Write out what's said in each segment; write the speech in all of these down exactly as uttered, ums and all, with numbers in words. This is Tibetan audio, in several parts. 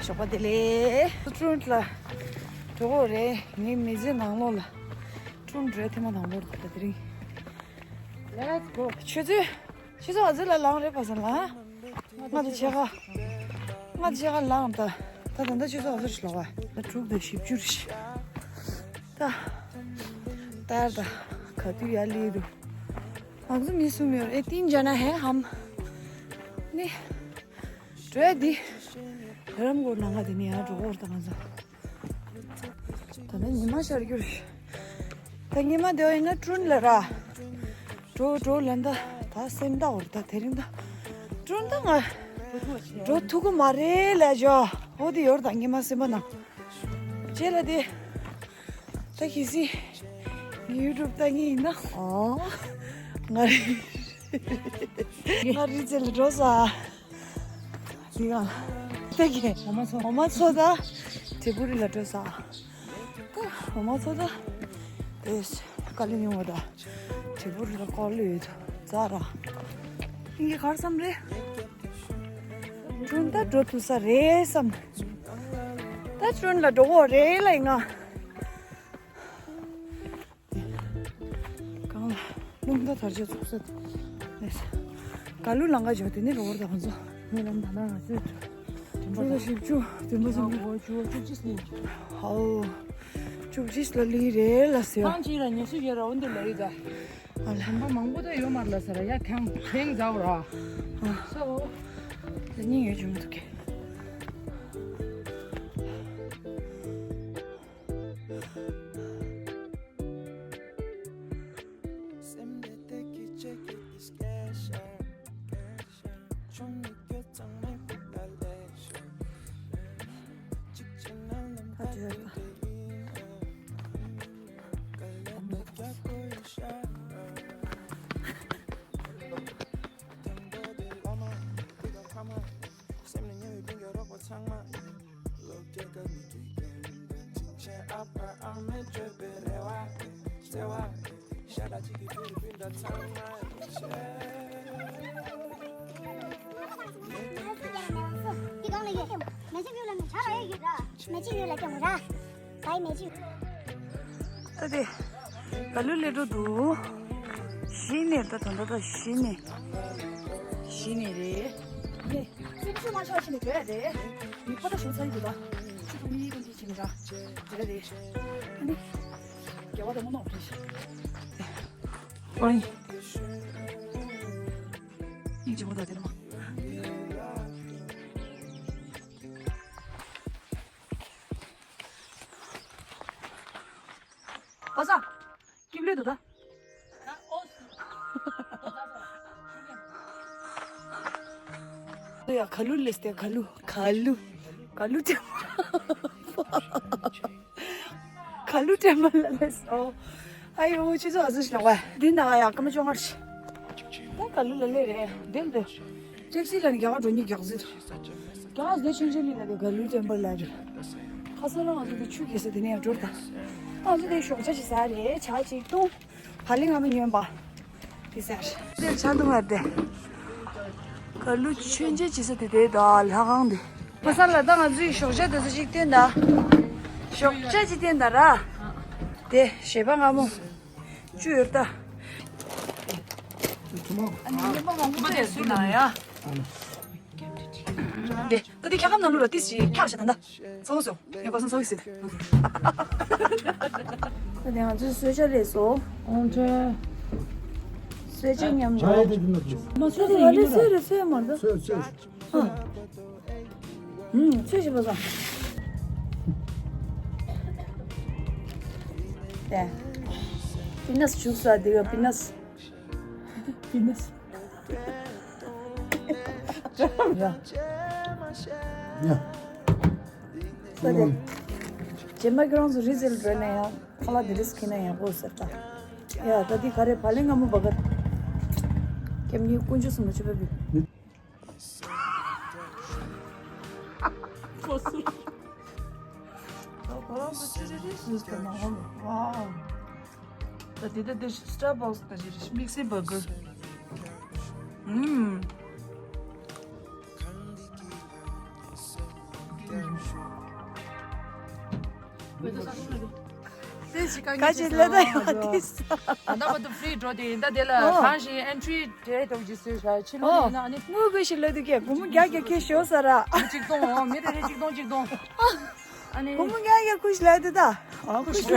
ཞོགས་པ་བདེ་ལེགས། ཀྲུན་ལ་འགྲོ་གི་རེད། ངའི་མི་ཚེ་ནང་ལོགས་ལ་ཀྲུན་འགྲོ་ཐེངས་མ་དང་པོ་རེད་ད་དེ་རིང་། Let's go. ཁྱོད་ཚོས་ཁྱོད་ཚོ་ཨ་ཙི་ལ་ལངས་རེད་པ་སང་ལ། ང་དང་ཕྱེད་ཀ་ང་དང་ཕྱེད་ཀ་ལངས་ད། ད་ད་ད་ཁྱོད་ཚོ་ཨ་ཙི་ལ་ལོག་པ། ད་དྲུག་དང་བཞི་བཅུ་རེད། ད་ད་ད་ག་དུས་ཡར་སླེབས་འདུག་ང་ཚོ་མི་གསུམ་ཡོད་རེད། तीन जना है हम ནི། འགྲོ་ཡ་འདི། རི་རབ་མགོ་ནང་ག་དེ་ནས་ཡར་འགྲོ་གི་རེད་ད་ང་ཚོ། ད་ནི་ཉི་མ་ཤར་རྒྱུ་རེད། ད་ཉི་མ་དེ་བ་ཡིན་ན་ཀྲུན་ལ་ར། འགྲོ་འགྲོ་ལན་ད་ད་སེམས་ད་འོར་ད་དེ་རིང་ད། ཀྲུན་ད་ང་འགྲོ་ཐུབ་ཀྱི་མ་རེད་ལབ་ཅོ། འོ་དེ་ཡོར་ད་ཉི་མ་སེམས་པ་ནང་། རྗེས་ལ་དེ། ད་གལ་སྲིད་ངའི་ཡུ་ཊུབ་ལྟ་མཁན་ཡིན་ན། ཨོ། ང་རི་ང་རི་རྩེ་ལ་འགྲོ་ས། དེ་ག་ད་གི་འོ་མ་འཚོ། འོ་མ་འཚོ་ད་དྲིལ་བུ་རི་ལ་འགྲོ་ས། ད་འོ་མ་འཚོ་ད་དེ་ཀ་ལི་ཉུང་བ་ད་དྲིལ་བུ་རི་ལ་ཀོ་ལི་ཡོད་ད་ར། ཡིན་གྱི་གར་བསམ་རེད། ཀྲུན་ད་འགྲོ་ཐུབ་ས་རེད་བསམ། ད་ཀྲུན་ལ་འགྲོ་གོ་རེད་ལ་ཡིན་ང་། གང་ལ་རླུང་རྟ་དར་ལྕོག་བཙུགས་ས་དེ། ག་ལུ་ལང་ཀ་འཇོག་དེ་ནི་རོ་བར་དང་ཚོ། ངས་ལམ་ད་ན་ང་ཚོས་ཀྲུང་ཀྲུང་ལ་བཞི་བཅུ་བདུན་པ་སུམ་ཅུ་བཅུ་བཅུ་ཅིས་ལིན། ཧའོ། བཅུ་བཅུ་ཅིས་ལ་ལི་རེད་ལ་ཟེར། ཐང་ཅིག་ལ་ཉི་ཤུ་ཡོད་ར་འོན་ཏེ་ལ་ཡོད་ད། ཨ་ལ། དམ་པ་མང་པོ་ད་ཡོད་མ་རེད་ལ་ཟེར་ཡ་ཁྱང་ཁེང་མཛའ་བོ་ར། ཨ། སོ། ད་སྙིང་ཡོད་བྱུང་མི་འདུག་གས། ད་དེ་ག་ལུ་ལས་འགྲོ་འདུག་གཞི་ནས་ད་ད་ད་གཞི་ནས། གཞི་ནས་རེད། ནས་སེམས་ཤུགས་མ་ཆག་ཕྱིན་ནས་འགྲོ་ཡ་རེད། མི་ཕོ་ད་ཞུ་ཚར་གྱི་འདུག་ཆུ་ཚོད་གཉིས་ཀྱི་ཕྱིན་འདྲ་འདི་རེད། ཨ་ནི་རྒྱལ་བ་དང་མོ་ནོག་རེད། ཨོ་ཡིན། ཡིན་གཅིག་པོ་ད་དེ་ལ་མ། པ་ས། ཀིབ་ལེ་དུ་ད། ཡ་ག་ལུ་ལེས་ཏེ་ག་ལུ་ག་ལུ་ག་ལུ་ཏེ། ག་ལུ་ཊེམ་པལ་ལ་སླེབས་སོང་། ཨ་ཡོ་ཁྱེད་ཚོ་ཨ་ཟི་ཞིག་ལོག་པ། འདི་ན་ཡ་སྐར་མ་བཅོ་ལྔ་ཞིག་ད་ག་ལུ་ལ་སླེབས་རེད་འདིར་འདི། ཊེག་སི་ལ་ནི་རྒྱ་གར་འགྲོ་ཉིད་རྒྱག་ཟིན། རྒྱ་གར་འདི་ཆུང་ཆུང་ལི་ལ་དེ་ག་ལུ་ཊེམ་པལ་ལ་རེད། ཁ་སང་རང་ང་ཚོ་དེ་ཆུ་གེ་ས་དེ་ནས་ཡང་འགྲོ་ད། ང་ཚོ་དེ་ཞོགས་ཇ་ཞིག་ཟ་རེད་ཇ་ཅིག་བཏུང་། བ་ལི་ང་མི་ཉོན་པ། དེ་ཟེར། དེར་ཆ་འདུག་བར་དེ། ག་ལུ་མཆོད་མཇལ་བྱེད་ས་དེ་དེ་ད་ལྷ་ཁང་དེ། ཁ་སང་ལ་ད་ང་ཚོའི་ཞོགས་ཇ་དེ་ཚོ་ཅིག་བསྟན་ད། ཞོགས་ཇ་ཅིག་བསྟན་ད་ར། དེ་ཞེས་པ་སྔ་མོ། བཅུ་ཡོད་ད། ཨ་ནི་སྨྱོན་པ་མང་པོ་ཡོད་འདུག་ན་ཡ། དེ་ད་དེ་འཁྱག་སྒམ་ནང་ལོགས་ལ་ཏིས་ཅིག་འཁྱག་ཤ་ད་ད། ཚོགས་སོ། ངས་གོ་སོང་ཚོགས་ཟིན། ད་དེ་ང་ཚོས་གསོལ་ཇ་ལས་སོ། ཨོང་ཁྲེ། གསོལ་ཇ་མཉམ་དུ། མ་ཚོད་ཚོད་ཡིན་ལ། ཚོད་རེད་ཚོད་མ་འདུག་ཚོད་ཚོད། ཨ། ཨུམ་ཚོད་ཞིག་པ་སོང་། དེ། པི་ནས་བྱུགས་ས་དེ་ག་པི་ནས། པི་ནས། ཡ། ས་དེ། རྗེས་མ་ཁྱོད་རང་ཚོ་རི་རྩེ་ལ་འགྲོ་ན་ཡང་ཁ་ལག་འདི་རིགས་ཁྱེར་ན་ཡག་པོ་ཟེར་ད། ཡ་ད་འདི་ག་རེ་བ་ལན་སྔ་མོ་བ་ག། ཁྱེད་གཉིས་དཀོན་མཆོག་གསུམ་ལ་མཆོད་པ་འབུལ། ཁོ་སུ། ཁོ་རང་ཚོ་ཅི་རེ་རེ་ཞིག་ཟེར་ན་འོང་། ཝའོ། ད་དེ་ད་དེ་སི་ཊར་བྷག་སི་ད་ཅི་རེ་མིག་སི་བར་གར། ཨུམ། དེ་ཞིག་ག་ཅི་ལ་ད་ཡོད་དེ་ས། ད་ལྟ་བར་དུ་ཕི་རི་འགྲོ་དེ་ཡིན། ད་དེ་ལ་ཨོ། གང་ཞིག་ཨེན་ཊི་རི་སྤྲད་འགྲོ་རྒྱུ་བཟོས་ཤག་ཕྱི་ལོགས་ཨོ། ཡིན་ན་ཨ་ནི། དངུལ་དགོས་ཞིག་ལ་དུ་ཀྱེ་སྒོར་མོ་བརྒྱ་བརྒྱ་ཁྱེར་ཤོག་ཟེར་ར། མི་གཅིག་སྟོང་། ཨོ། མི་རེ་རེ་གཅིག་སྟོང་གཅིག་སྟོང་། ཨ་ནི། སྒོར་མོ་བརྒྱ་བརྒྱ་ཁུ་ཞིག་ལ་དུ་ད། ཨོ་ཁུ་ཞིག་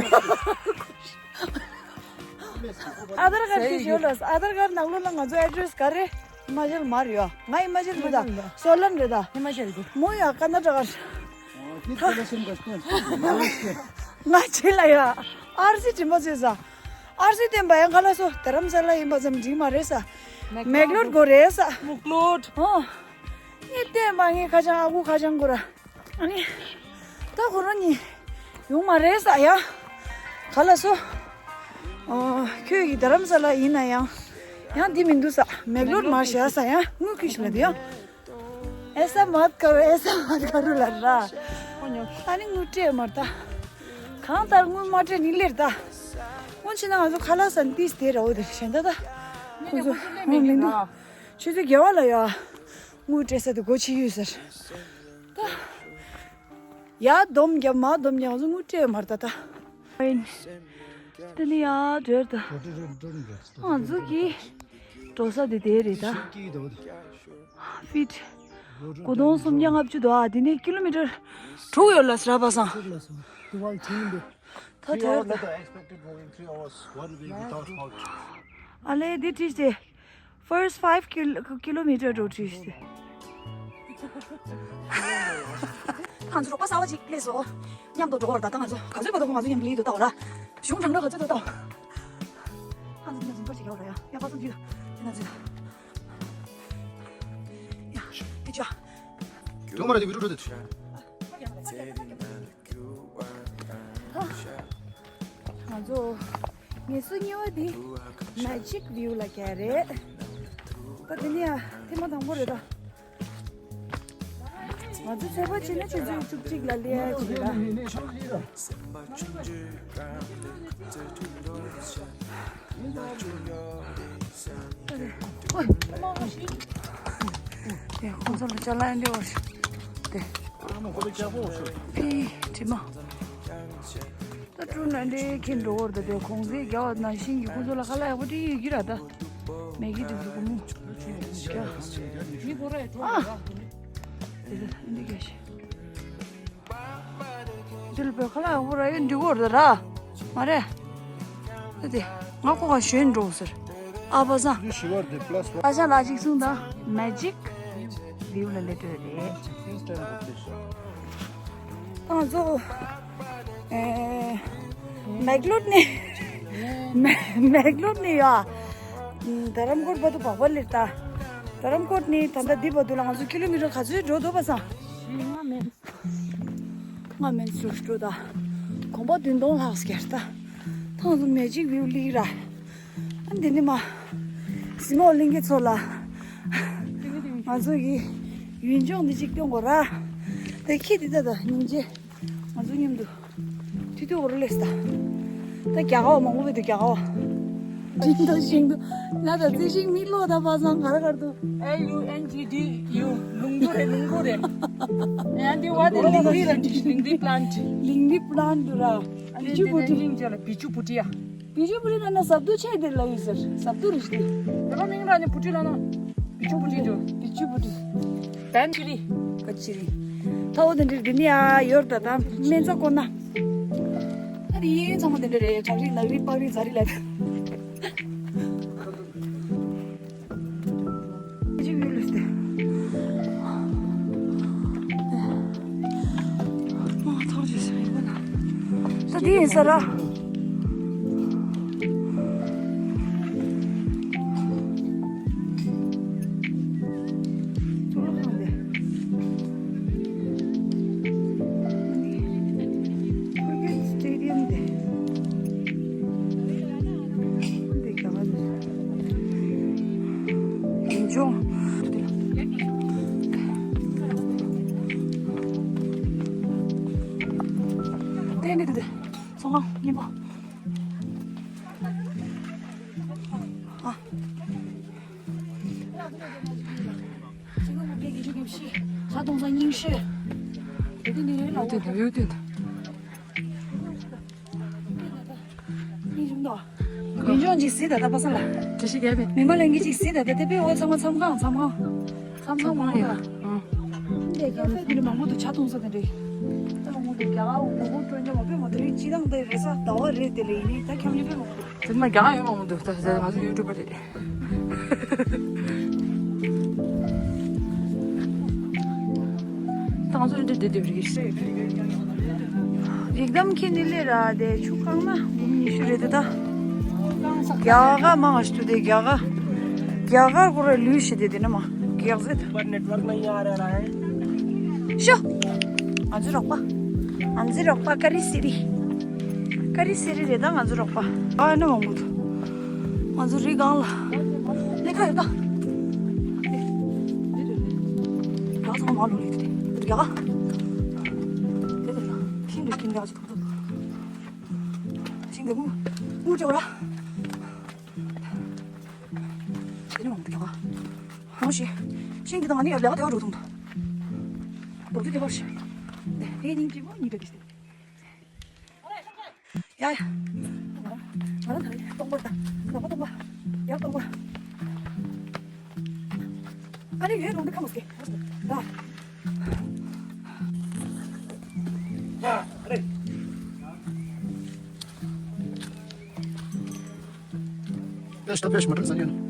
ཨ་དར་ཀར་ཁྱེར་ཤོག་ལ། ཨ་དར་ཀར་ནང་ལོགས་ལ་ང་ཚོ་ཨེ་ཌི་རེ་སི་ག་རེ། ཧི་མ་ཅལ་མ་རེད་ཡ། ང་ཧི་མ་ཅལ་མི་ད། ཧི་མ་ཅལ་མི་ད། སོ་ལན་རེད་ད། ཧི་མ་ཅལ་གི། མོ་ཡ་ཀར་ན་ཊ་ཀར། འདི་ཁ་ལ་སེམས་དགའ་སྟེ། ང་ཆེ་ལ་ཡ། ཨར་སི་དྲི་མ་བྱེད་ས། ཨར་སི་བསྟན་པ་ཡང་ཁ་ལ་སོ་དྷ་རམ་ས་ལ་ཡིན་པ་ཙམ་འགྲིག་མ་རེད་ས། མེག་ལོར་དགོས་རེད་ས། མུག་ལོར། ཨོ། ངས་བསྟན་པ་ངའི་ཁ་བྱང་ཨ་ཁུ་ཁ་བྱང་དགོས་ར། ཨ་ནི། ད་ཁོ་རང་གཉིས་ཡོང་མ་རེད་ས་ཡ། ག་ལ་སོ། ཨོ། ཁྱོད་ཀྱི་དྷ་རམ་ས་ལ་ཡིན་ན་ཡང་། ཡང་འདི་མི་འདུག་ས། མེག་ལོར་མར་བཞག་ས་ཡ། དངུལ་ཁྱི་ཞིག་ལ་འདི་ཡང་། ཨེ་ས་མ་ཀ་རུ་ཨེ་ས་མ་ཀ་རུ་ལ་ར། ཨ་ནི་དངུལ་སྤྲད་མར་ད། གང་ལྟར་དངུལ་མ་སྤྲད་ནི་ལེར་ད། སྔོན་ཕྱིན་ན་ང་ཚོ་ཁ་ལག་ཟ་ནི་ཏིས་དེ་ར་འོ་དེ་གཞན་ད་ད། ཁོ་ཚོ་ངོ་མི་འདུག་ཆུ་ཚོད་བརྒྱད་པ་ལ་ཡ། དངུལ་སྤྲད་ས་དེ་སྒོ་ཕྱེ་ཡོད་ཟེར། ད། ཡ་སྡོམ་རྒྱབ་མ་སྡོམ་རྒྱབ་ང་ཚོ་དངུལ་སྤྲད་མར་ད་ད། དེ་ནི་ཡ་བྲེལ་ད། ང་ཚོ་གི་འགྲོ་ས་དེ་དེ་རེད་ད། ཕིཊ་དགུ་སྟོང་སུམ་བརྒྱ་ལྔ་བཅུ་འདུག་ཨ་དེ་ནི་ཀི་ལོ་མི་ཊར་དྲུག་ཡོད་ལ་ཟེར་བ་སང་། ད་དེར་ད། ཨ་ལེ་འདི་བྲིས་ཏེ། First five kil- kilometer འགྲོ་བྲིས་ཏེ། ང་ཚོ་རོགས་པ་གསར་པ་ཅིག་སླེབས་སོང་། མཉམ་དུ་འགྲོ་བར་ད་ལྟ་ང་ཚོ་ག་ཚོད་བར་དུ་ང་ཚོ་མཉམ་དུ་ལུས་དུ་ལྟ་བ་ར། གཞུང་དྲང་ལ་ག་ཚོད་དུ་ལྟ་བ། ང་ཚོ་མཉམ་ཚོ་འཕར་ཞིག་ཡོད་ར་ཡ། ཡ་པ་སོང་གི་ལ། དེ་ན་ཚོད་ད། ཡ་དེ་ཅོ། དུ་མ་ར་དེ་བི་ཀྲུ་ཀྲུ་དེ་ཚོ། ང་ཚོ་ངེད་ཚོ་གཉིས་པ་འདི་Magic View ལ་ག་རེད། ད་དེ་ནས་ཡ་ཐེངས་མ་དང་པོ་རེད་ད། ང་ཚོ་ཚོད་དཔག་བྱས་ན་ཆུ་ཚོད་བཅུ་གཅིག་ལ་སླེབས་ཡ་ཅིག་རེད་ད། ཁོང་ཚོ་ལ་ཅ་ལག་འདྲ་བ་ཞིག་དེ། ཕི་དྲི་མ། ད་ཀྲུ་ན་འདྲའི་ཁྱེར་འགྲོ་བར་ད་དེ་གོང་ཚད་རྒྱ་བ་ནང་བཞིན་གྱི་ཁོང་ཚོ་ལ་ཁ་ལག་ཡག་པོ་སྤྲད་ཡོད་ཀྱི་ར་ད། མེ་གི་དེ་ཚོ་སྒོར་མོ། ཨ། དེ་ཚོ་འདི་ག་ཞིག་འདི་ལ་བོད་ཁ་ལག་ཡག་པོ་ར་ཡོད་འདི་གོ་ར་ར། མ་རེད། ད་དེ་ང་ཁོ་ག་ཞོན་འགྲོ་ཟེར། ཨ་བ་ས། ཨ་ཞང་ལགས་ཅིག་གསུངས་དང་། Magic View ལ་སླེབས་འགྲོ་རེད། ད་ང་ཚོ་ཨེ་མེག་ལོར་ནས་མེག་ལོར་ནས་ཡ། དྷ་རམ་ཀོར་བར་དུ་བག་པ་སླེབས་ད། དྷ་རམ་ཀོར་ནས་ད་ལྟ་འདི་བར་དུ་ལ་ང་ཚོ་ཀི་ལོ་མི་ཊར་ག་ཚོད་འགྲོ་འདུག་པ་སང་། ང་མིན་ཚུར་འགྲོ་ད། གོམ་པ་བདུན་སྟོང་ལྷག་ཟེར་ད། ད་ང་ཚོ་Magic View སླེབས་ར། ཨ་འདི་ནི་མ། སི་མོ་གླིང་གི་ཚོ་ལ། ང་ཚོ་གི་ཡུལ་ལྗོངས་འདི་ཅིག་སྟོན་དགོས་ར། དེ་ཁྱི་འདི་ད་ད་སྙིང་རྗེ། ང་ཚོ་མཉམ་དུ། ཐུ་ཐུ་འོར་ལེས་ད། ད་རྒྱ་གར་བ་མང་པོ་བས་འདུག་རྒྱ་གར་བ། འབྲིང་དང་ཤིང་དུ། ལ་ད་རྩི་ཤིང་མི་ལོ་ད་པ་སང་གར་གར་དུ། L U N G D U ལུང་དུ་རེད། ལུང་དུ་རེད། ཡང་འདི་བ་དེ་ལིང་རི་ལ་འདི་ལིང་རི་པི་ལན་ཊི། ལིང་རི་པི་ལན་ཊི་ར། ཨ་ནི་བི་ཅུ་དེ་པུ་ཊི། ནས་སྙིང་རྗེ་ལ་བི་ཅུ་པུ་ཊི་ཡ། བི་ཅུ་པུ་ཊི་ན་ན་ཟབ་ཏུ་ཆེ་དེ་ལ་ཡོད་ཟེར། ཟབ་ཏུ་རེད་ཤི་དེ། དེ་ལ་མིང་ར་ནི་པུ་ཊི་ལ་ན། བི་ཅུ་པུ་ཊི་འདུག་བི་ཅུ་པུ་ཊི། བན་ཆི་རི། བན་ཆི་རི། ད་འོ་དེ་འདྲ་དེ་ནི་ཡ་ཡོར་ད་ད་སྨན་རྩྭ་ཀོ་ན། ཨ་རི་ཚང་མ་དེ་འདྲ་རེད། བྲག་རི་ལག་རི་པགས་རི་ཛ་རི་ལ། ཅིག་ཡོད་ལུས་ཏེ། ཨ་ཐང་ཅི་ཟེར་ཡོད་ན། ད་དེ་ཡིན་ས་ར། ཙུ་ལ་ཁང་དེ། ཁོ་གི་སི་ཊེ་ཌི་ཡམ་དེ། འདི་ག་བ་ནི། ཡིན་ཆུང་། དེ་ནི་དེ་དེ། ཚོང་ཁང་སྙིང་པོ། ཨ། ཇ་གཏོང་ས་རྙིང་ཤོས། དེ་ནི་རེད་ལ། ཡོད་དེ་ཡོད་དེ། ཅོང་ཅིག་གཟིགས་ད་ད་པ་ས་ལ། བཀྲ་ཤིས་བདེ་ལེགས། མི་མ་ལན་གྱི་ཅིག་གཟིགས་ད་ད་དེ་པའི་འོ་ཚང་མ་མཚམས་ཁང་མཚམས་ཁང་། མཚམས་ཁང་མང་ཡ། ཨང་། འདི་ཀ་ཧྥེ་འདི་ནི་མང་པོ་འདུག་ཇ་འཐུང་ས་དེ་འདྲ། ད་འོ་འདི་རྒྱ་གར་འོ་ནུ་བོ་སྤྲོ་ཉོ་མ་དཔེ་མ་དེ་རིགས་སྤྱི་བཏང་དེ་རེད་ས་ཟླ་བ་རེད་དེ་ལས་ཡིན་ནི་ད་ཁྱམས་ཉོ་དཔེ་མ་འདུག་དེ་མ་རྒྱ་གར་ཡོད་མང་པོ་འདུག་ད་ད་ང་ཚོ་ཡུ་ཊུབ་པ་རེད། ད་ང་ཚོ་འདི་འདི་འདི་རིགས། རིགས་གཏམ་ཁྱེད་ནི་ལས་ར་དེ་ཆུ་བཀང་ན་འབུམ་ཉི་ཤུ་རེད་དེ་ད། རྒྱ་གར་མང་ཞིག་ཏུ་དེ་རྒྱ་གར། རྒྱ་གར་ཁོ་ར་ལུས་ཤི་དེ་དེ་ནི་མ་རྒྱག་ཟེར་ད། ཤོ། ང་ཚོའི་རོགས་པ། ང་ཚོའི་རོགས་པ་ཀ་རི་སི་རི། ཀ་རི་སི་རི་རེད་ད་ང་ཚོའི་རོགས་པ། ཨ་ནི་མང་པོ་འདུག་ང་ཚོ་རི་སྒང་ལ་གནས་ཁ་ཡོད་ད། རྒྱ་ཚང་མ་ལུག་ལི་དེ་རེད་རྒྱ་ག་དེ་དེ་ལ་ཤིང་འདྲ་ཤིང་འདྲ་ཅིག་ཐུག་ཐུག་ཤིང་འདྲ་དངུལ་དངུལ་ཅིག་ཡོད་ར། དེ་ནི་མང་པོ་འདུག་རྒྱ་ག་ཧང་ཤི། ཤིང་འདི་དང་ནི་ཡར་ལས་ཀ་དེ་བ་འགྲོ་ཐུང་དང་། རྡོ་རྗེ་དེ་བར་ཤི། དེ་ནི་གཅིག་པོ་གཉིས་འདྲ་གི་སྟེ། ཡ་ཡ། ང་རང་ད་རེས་སྟོང་པ་དང་ལོག་པ་སྟོང་པ། ཡར་སྟོང་པ། ཨ་ནི་ཡོད་རུང་འདི་ཁ་མོ་སྐྱེ། ད། Пеш, то пеш, мы представим.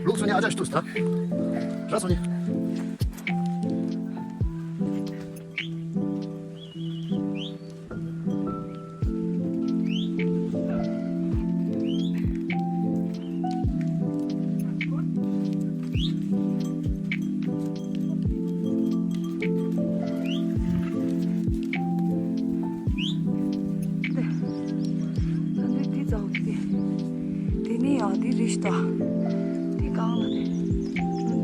ལུག་སོ་ནི་ཨ་ཅག་ཞིག་ཏུ་སྟ། ར་སོ་ནི། ད་འདི་འདི་ཙམ་སྟེ། དེ་ནས་ཡང་འདི་རེད་ཤག་ད། འདི་གང་ལ་དེ།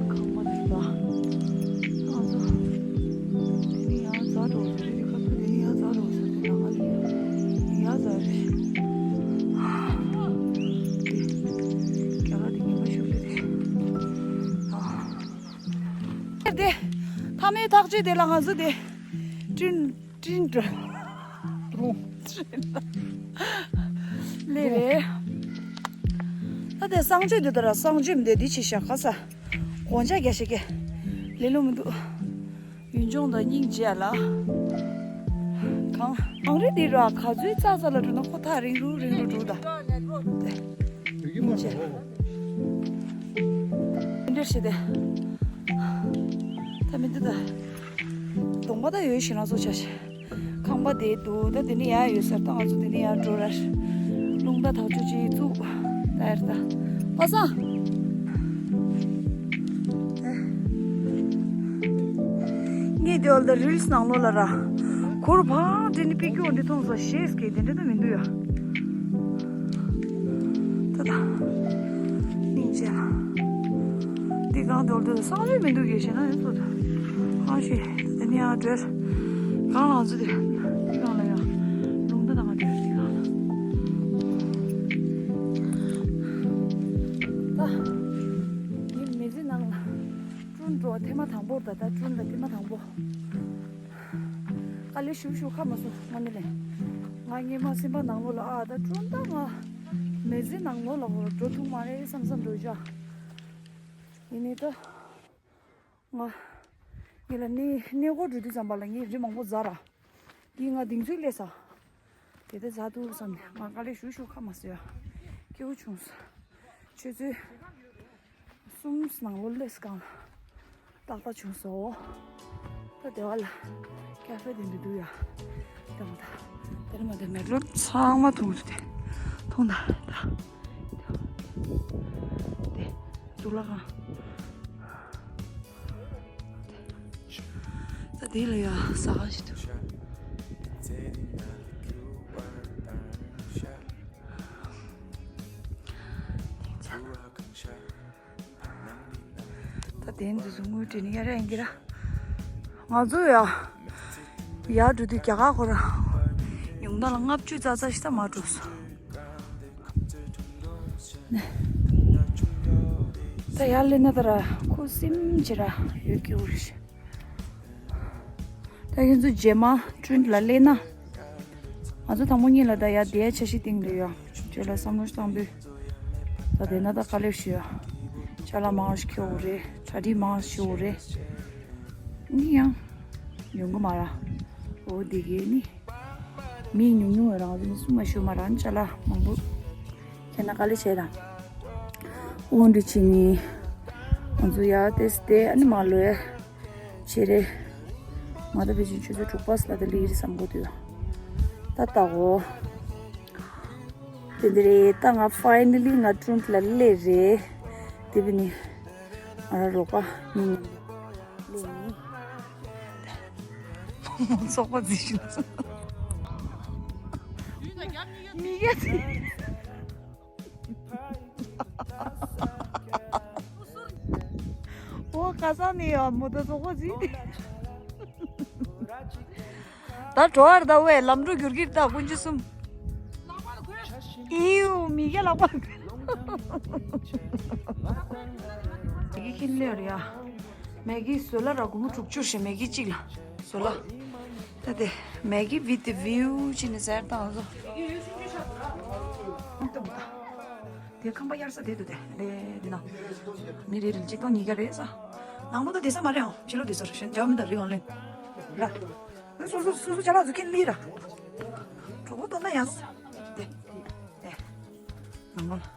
ཁང་པ་རེད་ད། ང་ཚོ། དེ་ནས་ཡང་ཛ་འགྲོ་ཟེར་རེད་ཁ་ཐུག་དེ་ནས་ཡང་ཛ་འགྲོ་ཟེར་དེ་ནང་ལ་ཡང་ཛ་རེད། རྒྱ་གར་དེ་ཉི་མ་ཤུགས་ལས་རེད། ཨ། དེ། མཐའ་མའི་ཐག་གཅོད་དེ་ལ་ང་ཚོ་དེ། ཀྲིན། ཀྲིན་ཀྲ། ཀྲུང་། ཀྲིན། ལེ་རེད། ད་དེ་གསང་སྤྱོད་འདི་ལྟར་གསང་སྤྱོད་འདི་འདི་ཆེ་ཤག་ག་ས། གོང་ཆ་རྒྱ་ཤེས་ཀྱི། ལེ་ལོ་མི་འདུག་ཡུན་ཅུང་དང་སྙིང་རྗེ་ལ། གང་། གངས་རི་འདི་ར་ག་ཚོད་རྩ་རྩ་ལ་འགྲོ་ན་ཁོ་ཐག་རིང་རུ་རིང་རུ་འགྲོ་ད། སྙིང་རྗེ། འདིར་བྱེད་དེ། ད་མི་འདི་ད། གདོང་པ་ད་ཡོད་ཤི་ན་ཚོ་ཆ་ཤི། ཁང་པ་དེ་འདུག་ད་དེ་ནི་ཡ་ཡོད་ཟེར་ད་ང་ཚོ་དེ་ནི་ཡ་འགྲོ་ར། རླུང་རྟ་ཐག་ཆོད་ཅིག་བཙུགས། ད་ཡར་ད། པ་སངས། ངས་དེ་བ་ལ་ད་རིལ་སི་ནང་ལོགས་ལ་ར། གུར་བང་དེ་ནི་པི་ཀྱོ་འདི་མཐོང་ས་ཞེས་ཀྱི་དེ་འདྲ་ད་མི་འདུག་ཡ། ད་ད། སྙིང་རྗེ། འདི་གང་འདོར་འདོར་སང་ལོས་མི་འདུག་གི་ཞེ་ན་ཡོད་ཚོད། གང་ཞིག་དེ་ནི་ཡང་བྲོས། གང་ལ་ཚོད་དེ། འདི་གང་ལ་ཡང་། རླུང་རྟ་དང་བྲོས་འདི་གང་ལ། ད། ངའི་མི་ཚེ་ནང་ལ། ཀྲུང་འགྲོ་ཐེངས་མ་དང་པོ་རེད་ད་ད་ཀྲུང་ལ་ཐེངས་མ་དང་པོ། དཀའ་ལས་ཞུ་ཞུ་ཁ་མ་སོང་ང་ནི་ལས། ང་སྔས་མ་སེམས་པ་ནང་ལོགས་ལ་ཨ་ད་ཀྲུང་ད་ང་མི་ཚེ་ནང་ལོགས་ལ་འགྲོ་ཐུབ་མ་རེད་བསམ་བསམ་འགྲོ་བཞག་ཡིན་ནི་ད། ང་ངེད་ལ་གནས་གནས་སྐོར་འགྲོ་དུས་ཙམ་པ་ལ་ངས་རི་མང་པོ་འཛེགས་ར། འདི་ང་གདེང་ཚོད་སླེབས་ས། དེ་ལྟར་འཛེགས་འདུག་བསམ་ནས་ང་དཀའ་ལས་ཞུ་ཞུ་ཁ་མ་སོང་ཡ། སྐྱིད་པོ་བྱུང་སོང་། ཆུ་ཚོད་གསུམ་ནང་ལོགས་སླེབས་སྒང་ལ་ཏག་ཏག་བྱུང་སོང་། ད་སྡེ་བ་ལ་ཀ་ཧྥེ་དེ་འདྲ་འདུག་ཡ། ད་མ་ད་དེར་མ་དེ་མེག་ལོར་ཚང་མ་འཐུང་དུ་དེ་འཐུང་ད་ད་དེ་འདུག་ལ་གང་། ད་དེ་ལ་ཡ་ཟ་ག་ཞིག་འདུག་དེ་འདི་ཚོ་དངུལ་སྤྲད་ནི་ཡ་ར་ཡིན་གྱི་ར། ང་ཚོ་ཡ། ཡར་འགྲོ་དུས་རྒྱ་གར་ཁོ་ར། ཉུང་མཐའ་ལ་ལྔ་བཅུ་ཙག་ཙག་ཞིག་ད་མར་འགྲོ་སོང་། ནས། ད་ཡར་སླེབས་ན་ད་ར་ཁུ་སིམ་བྱེད་ར་ཡོད་ཀྱི་འུ་རེད། ད་ཁྱེད་ཚོ་རྗེས་མ་ཀྲུན་ལ་སླེབས་ན། ང་ཚོ་དང་པོ་ཉིད་ལ་ད་ཡར་བསྡད་ཡ་འཆར་གཞི་བཏིང་འདོད་ཡོད། ཁྱོད་ལ་བསམ་བློ་བཏང་དུས། ད་བསྡད་ན་ད་དཀའ་ལས་ཞུ་ཡ། ཅ་ལག་མང་ཞིག་ཁྱེར་དགོས་རེད། གྲ་སྒྲིག་མང་ཞིག་དགོས་རེད། ནི་ཡང་། ཡོང་གི་མ་ར། འོ་དེ་གས་ནི། མི་ཉུང་ཉུང་ཡོད་རང་ཚོ་མི་སུ་མ་ཞུ་མ་རང་ཅ་ལག་མང་པོ། ཁྱེད་ན་དཀའ་ལས་བྱས་དང་། དབང་འདྲི་བྱེད་ནི། ང་ཚོ་ཡར་ཏེ་སི་ཏེ་ཨ་ནི་མ་ལོས། བྱེད་རེད། ང་ད་ཕལ་ཆེར་ཆུ་ཚོད་དྲུག་པ་སླ་དེ་ལི་རེད་བསམ་གོ་དུས། ད་ལྟ་འོ། དེ་འདི་རེད་ད་ང་ཕའི་ནལ་ལི་ང་ཀྲུན་ལ་སླེབས་རེད། དེ་བི་ནི། ང་རང་རོགས་པ་མི་ཉུང་། ལེ་ནི། ཚོགས་པ་རྩིས་ཞུ། མི་ཡ་རྩིས། ཨོ་ཁ་སང་ནས་ཡ་མོ་ད་ཚོགས་པ་རྩིས། ད་འགྲོ་བར་ད་ཝེ་ལམ་འགྲོ་འགྱུར་གྱིར་ད་ཀུན་སྤྱོད་གསུམ། ཨིའུ་མི་གེ་ལག་པ། མེ་གི་ཁྱིམ་ལས་རེད་ཡ། མེ་གི་བཟོ་ལ་ར་སྒོར་མོ་དྲུག་ཅུ་རེད་མེ་གི་གཅིག་ལ། བཟོ་ལ། ད་དེ་མེ་གི་with the view ཅི་ནས་ཟེར་དང་བཟོ། དེ་ཁང་པ་གཡར་ས་དེ་འདུག་དེ་ལས་དེ་ན། མི་རེ་རེ་གཅིག་སྟོང་ཉིས་བརྒྱ་རེད་ས། ནང་མོ་ད་བསྡད་ས་མ་རེད་ཨང་ཕྱི་ལོགས་བསྡད་ས་རེད་གཞན་རྒྱ་མི་ད་རེད་ཨང་ལེན། ར། སོ་སོ་སོ་སོ་ཅ་ལག་ཚུ་ཁྱེར་སླེབས་ར། གྲོགས་པོ་སྟོན་ན་ཡང་། དེ། དེ། ནང་ལོགས་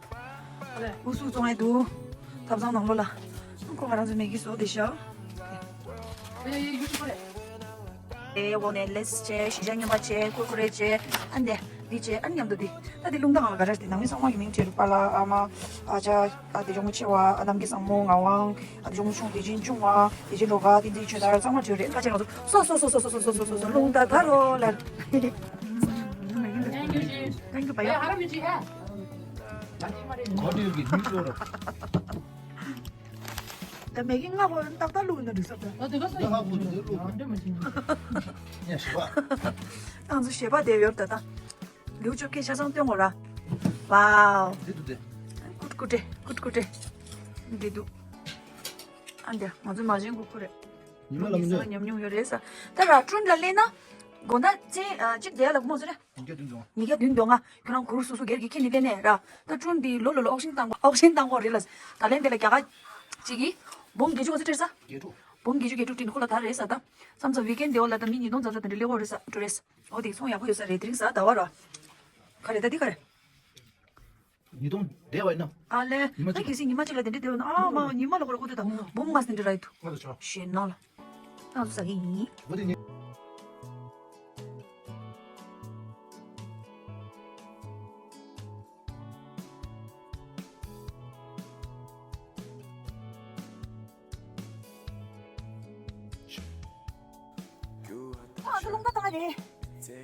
ལ། འུ་སུ་བཙོང་ཡ་འདུག་ཐབ་ཚང་ནང་ལོགས་ལ། ཁོ་ང་རང་ཚོ་མེ་གི་བཟོ་བསྡད་ཤག་དེ། དེ་འོག་ནས་ལེས་བྱས་ཞི་ཅན་སྨྱོན་པ་བྱས་ཀུར་ཀུ་རེ་བྱས་ཨ་འདི། འདི་བྱས་ཨ་མཉམ་དུ་འདི། ད་འདི་རླུང་རྟ་ངང་ལ་ག་རེ་འདི་ནང་མི་ཚང་མ་གི་མིང་བྲིས་རུ་པཱ་ལགས་ཨ་མ། ཨ་ཅག་ཨ་དེ་ཇོ་མོ་ཆེ་བ་ཨ་ནམ་གི་བཟང་མོ་ངག་དབང་། ཨ་དེ་ཇོ་མོ་ཆུང་བདེ་ཆེན་ཆུང་བ། བདེ་ཆེན་རོ་ག་བསྟན་འཛིན་ཆོས་དར་ཚང་མ་བྲིས་རེད་ཁ་ཆེ་ང་ཚོ་སོ་སོ་སོ་སོ་རླུང་རྟ་དར་རོ་ལར། Thank you, Thank you, Bhaiya. གོ་ཏེ་གི་མི་ཤོར། ད་མེ་གི་ང་བོ་ཏག་ཏག་བླུགས་ན་འགྲིག་ས་ད། ད་དེ་ག་ས་ད་ཧ་གོ་དེ་བླུགས། འདྲེ་མ་ཅིང་། ཡ་ཞི་བ། ང་ཚོ་ཞེ་པ་དེ་ཡོད་ད་ད། ལིའུ་ཅོ་ཁེ་ཆ་ཚང་སྟོན་གོ་ར། ཝའོ། དེ་འདུག་དེ། ཀུད་ཀུད་ཏེ་ཀུད་ཀུད་ཏེ། འདི་འདུག་ཨ་འདི་ང་ཚོ་མ་བྱན་གོ་ཁོ་རེད། ཉི་མ་ལ་མི་ཉོ། ཉམས་མྱོང་ཡོད་རེད་ས། ད་ར་ཀྲུན་ལ་སླེབས་ན། དགོང་དག་ཚེ་གཅིག་བསྡད་ལ་མོ་ཟེར། ཉིས་བརྒྱ་བདུན་བརྒྱ། ཉིས་བརྒྱ་བདུན་བརྒྱ་ང་ཁྱོད་རང་གུར་སོ་སོ་སྒེར་གྱི་ཁྱེར་ནས་སླེབས་ནས་ར། ད་ཀྲུན་འདི་ལོ་ལོ་ལ་ཨོག་ཤིན་བཏང་གོ་ཨོག་ཤིན་བཏང་གོ་རེད་ལ། ད་ལན་དེ་ལ་རྒྱ་གར་གཅིག་གིས་འབུམ་བརྒྱད་ཅུ་གོ་ཚོད་སྤྲད་ས། བརྒྱད་དྲུག་བརྒྱད་དྲུག་བརྒྱད་དྲུག་སྤྲད་ནས་ཁོ་ལ་ད་རེད་ས་ད། མཚམས་མཚམས་ཝིག་ཨེན་དེ་འོ་ལ་ད་མི་ཉིས་སྟོང་ཙམ་ཙམ་དེ་འདྲ་སླེབས་གོ་རེད་ས་འགྲོ་རེད་ས། འོ་དེ་སོང་ཡག་པོ་ཡོད་ས་རེད་དེ་རིང་ས་ཟླ་བ་ར། ག་རེ་ད་འདི་ག་རེ། ཉིས་སྟོང་བསྡད་པ་ཡིན་ན། ཨ་ལེ། ཉི་མ་ད་གཅིག་གལ་སྲིད་ཉི་མ་གཅིག་ལ་དེ་འདྲ་བསྡད་པ་ན་ཨ་མ་ཉི་མ་ལ་ཁོ་ར་ཁོ་ཚོ་དང་འབུམ་ལྔ་ཟིན་འདྲ་ར་ཡི་ཐུ། ང་ཚོ་ཆོག་ཞེད་སྣང་ལ། ང་ཚོ་ཟ་གི་ཡིན། བུ་དེ་ཉི། ཨ་ཁུ་རླུང་རྟ་བཏང་རེད།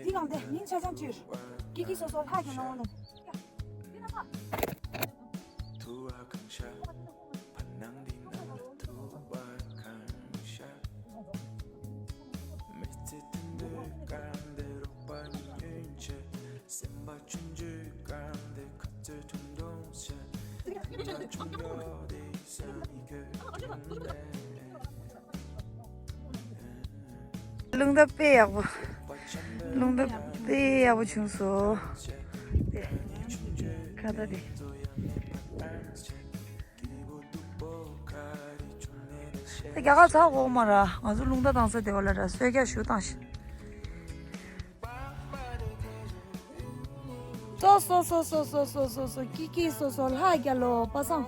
འདི་གང་དེ་མིང་ཆ་ཚང་བྲིས། ཀི་ཀི་སོ་སོ་ལྷ་གི་ནང་ལ། རླུང་རྟ་དཔེ་ཡག་པོ། རླུང་རྟ་དཔེ་ཡག་པོ་བྱུང་སོང་། དེ། ཁ་བརྡ་དེ། ད་རྒྱ་གར་ཚ་འོག་མ་ར་ང་ཚོ་རླུང་རྟ་བཏང་ས་དེ་བ་ལ་ར་གསོལ་རྒྱག་ཞུ་བཏང་ཤི། སོ་སོ་སོ་སོ། ཀི་ཀི་སོ་སོ་ལྷ་རྒྱལ་ལོ་པ་སངས།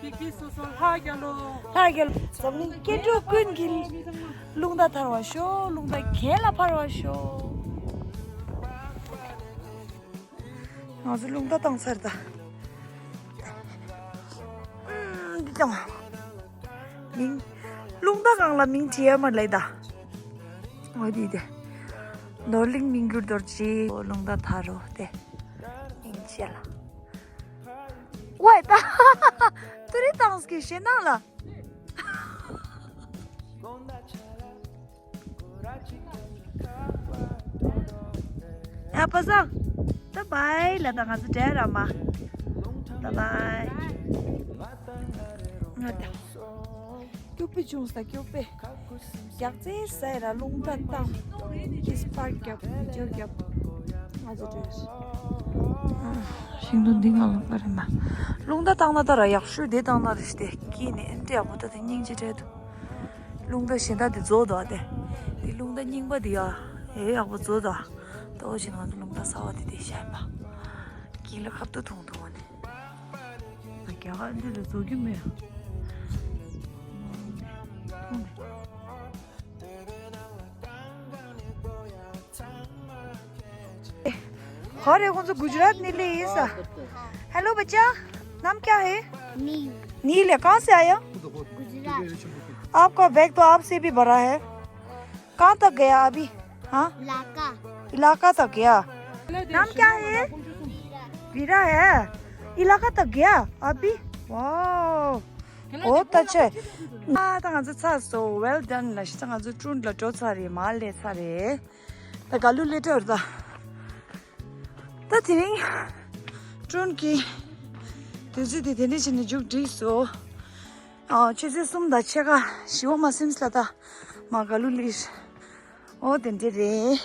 ཀི་ཀི་སོ་སོ་ལྷ་རྒྱལ་ལོ། ལྷ་རྒྱལ་ལོ། འཛམ་གླིང་སྐྱེ་འགྲོ་ཀུན་གྱི་རླུང་རྟ་ཐར་བར་ཤོག་རླུང་རྟ་གྱེན་ལ་འཕར་བར་ཤོག་ང་ཚོ་རླུང་རྟ་བཏང་ཚར་ད། ཨུམ། འདི་བཏང་། མིང་། རླུང་རྟ་སྒང་ལ་མིང་བྲིས་ཡ་མ་ལེ་ད། འོ་དེ་དེ། ནོར་གླིང་མི་འགྱུར་རྡོ་རྗེ། རླུང་རྟ་ཐར་རོ་དེ། མིང་བྲིས་ཡ་ལ། ཝའི་ད། ཏུ་རི་ཏང་སྐྱིད་ཞེ་ན་ལ། ཡ་པ་སངས། ད་བའི་ལ་ད་ང་ཚོ་འབྲལ་ར་མ། ད་བའི། ང་ད། སྐྱོ་པོ་བྱུང་ས་སྐྱོ་པོ། རྒྱག་རྩེ་ཟེར་ར་རླུང་རྟ་བཏང་། ཨིས་པར་རྒྱབ་བི་ཌིའོ་རྒྱབ། ང་ཚོ་འབྲལ། ཤིང་སྡོང་འདི་ང་ལ་པ་རེད་མ། རླུང་རྟ་བཏང་ན་ད་ར་ཡག་ཤོས་དེ་བཏང་ན་རེ་ཞིག་དེ་སྐྱིད་ནས་ཨེ་འདྲ་ཡག་པོ་ད་དེ་སྙིང་རྗེ་འདྲ་འདུག་རླུང་རྟ་གཞན་དག་དེ་རྫོགས་འདུག་ཨ་དེ། དེ་རླུང་རྟ་རྙིང་པ་དེ་ཡ། ཨེ་ཡག་པོ་རྫོགས་འདུག་ཨ། ལྟ་བ་བཞིན་ང་ཚོ་རླུང་རྟ་གསར་པ་དེ་དེ་བཞག་པ། དཀྱིལ་ལ་ཁ་བཏུ་འཐུང་འཐུང་བ་ནི། ང་རྒྱ་གར་འདི་ལ་རྫོགས་རྒྱུ་མེད། अरे कौन सा गुजरात नीले ये सा। हेलो बच्चा, नाम क्या है? नील। नील है, कहाँ से आया? गुजरात। आपका बैग तो आपसे भी बड़ा है। कहाँ तक गया अभी? हाँ, इलाका। इलाका तक गया। नाम क्या है? वीरा है। इलाका तक गया अभी? वाह, बहुत अच्छा है। ཨ་ད་ང་ཚོ་ཚར་སོང་། Well done ལ་ཤི། ད་ང་ཚོ་ཀྲུན་ལ་འགྲོ་ཚར་རེད། མར་སླེབས་ཚར་རེད། ད་ག་ལུ་སླེབས་འགྲོ་རེད་ད། ད་དེ་རིང་ཀྲུན་གྱི་དུས་ཚོད་དེ་དེ་འདྲ་བྱས་ནས་མཇུག་བསྒྲིལ་སོང་། ཨ་ཆུ་ཚོད་གསུམ་དང་ཕྱེད་ཀ་བཞི་པ་མ་ཟིན་ཙམ་ལ་ད་མར་ག་ལུ་སླེབས། ཨོ་དེ་འདྲ་རེད།